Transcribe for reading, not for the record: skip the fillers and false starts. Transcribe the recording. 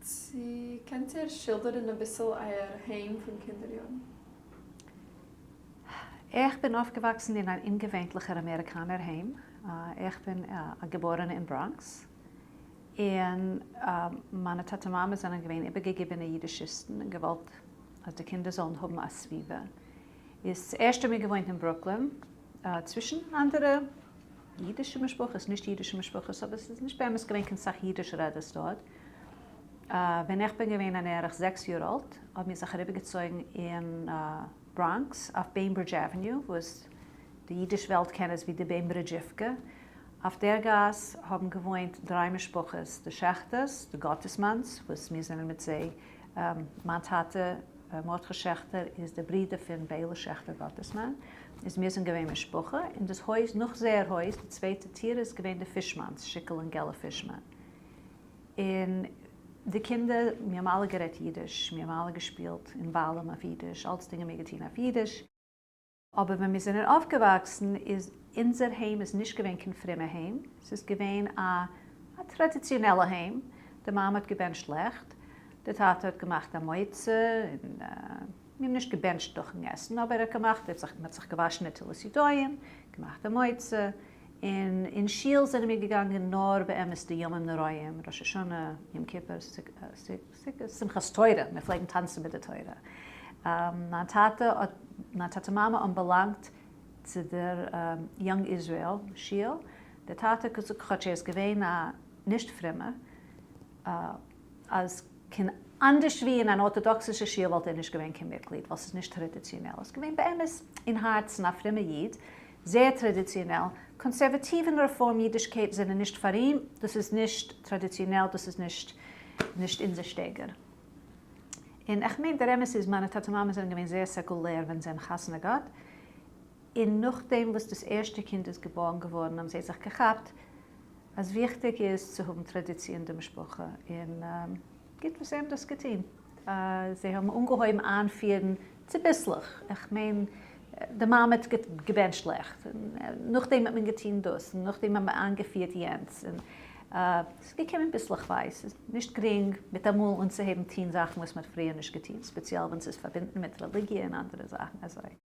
צו קענט איר שילדערן אביסל אייער היים פון קינדער יארן? איך בין אויפגעוואקסן אין אן אומגעווענליכער אמעריקאנער היים. איך בין א געבארענע אין בראנקס, און מיינע טאטע מאמע זענען געווען איבערגעגעבענע אידישיסטן און געוואלט אז די קינדער זאלן האבן א סביבה. איז צוערשט האבן מיר געוואוינט אין ברוקלין, צווישן אנדערע אידישע משפחות, נישט אידישע משפחות, אבער ס'איז נישט באמת געווען קיין סאך אידיש רעדערס דארט. ווען איך בין געווען אן ערך 6 יאר אלט האבן מיר זיך אריבערגעצויגן אין בראנקס אויף בעינברידזש עוועניו וואס די אידיש וועלט קען עס ווי די בעינברידזשיווקע. אויף דער גאס האבן געוואוינט דריי משפחות, די שעכטערס, די גאטעסמאנס וואס מיר זענען מיט זיי, מיין טאטע מרדכי שעכטער איז דער ברודער פון ביילע שעכטער גאטעסמאן, איז מיר זענען געווען משפחה, און דאס הויז נאך זייער הויז, די צווייטע טיר איז געווען די פישמאנס, שיקל און געלע פישמאן. און די קינדער, מיר האבן אלע גערעדט אידיש, מיר האבן אלע געשפילט אין באלעם אויף אידיש, אלצדינג האבן מיר געטון אויף אידיש. אבער ווען מיר זענען אויפגעוואקסן איז אונזער היים איז נישט געווען קיין פרומע היים, ס'איז געווען א א טראדיציאנעלע היים, די מאמע האט געבענטשט לעכט, די טאטע האט געמאכט א מוציא, און מיר האבן נישט געבענטשט נאכן עסן, אבער ער האט געמאכט, ער האט זיך, מ'האט זיך געוואשן נטילת ידיים, געמאכט א מוציא, און אין שול זענען מיר געגאנגען נאר באמת די ימים נוראים, ראש השנה, יום כיפור, סוכות, שמחת תורה, מיר פלעגן טאנצן מיט די תורה. מיין טאטע האט, מיין טאטע מאמע האבן באלאנגט צו דער יונג איזריעל שול, דער טאטע האט געזאגט כאטש ער איז געווען א נישט פרומער, אז קיין אנדערש ווי אין אן ארטאדאקסישע שול וואלט ער נישט געווען קיין מיטגליד ווייל ס'איז נישט טראדיציאנעל, ער איז געווען באמת אין הארצן א פרומער איד, זייער טראדיציאנעל, קאנסערוואטיוו און רעפארם אידישקייט זענען נישט פאר אים, דאס איז נישט טראדיציאנעל, דאס איז נישט נישט אונזער שטייגער. און איך מיין דער אמת איז מיינע טאטע מאמע זענען געווען זייער סעקולער ווען זיי האבן חתונה געהאט, און נאכדעם וואס דאס ערשטע קינד איז געבארן געווארן האבן זיי זיך געכאפט אז וויכטיג איז צו האבן טראדיציע אין די משפחה, און גוט וואס זיי האבן דאס געטון. זיי האבן אנגעהויבן איינפירן צוביסלעך, איך מיין די מאמע האט געבענטשט לעכט, און נאכדעם האט מען געטון דאס, און נאכדעם האט מען איינגעפירט יענץ, און ס'איז געקומען ביסלעכווייז, ס'איז נישט גרינג מיטאמאל אנצוהייבן טון זאכן וואס מ'האט פריער נישט געטון, ספעציעל ווען ס'איז פארבינדן מיט רעליגיע און אנדערע זאכן אזוי.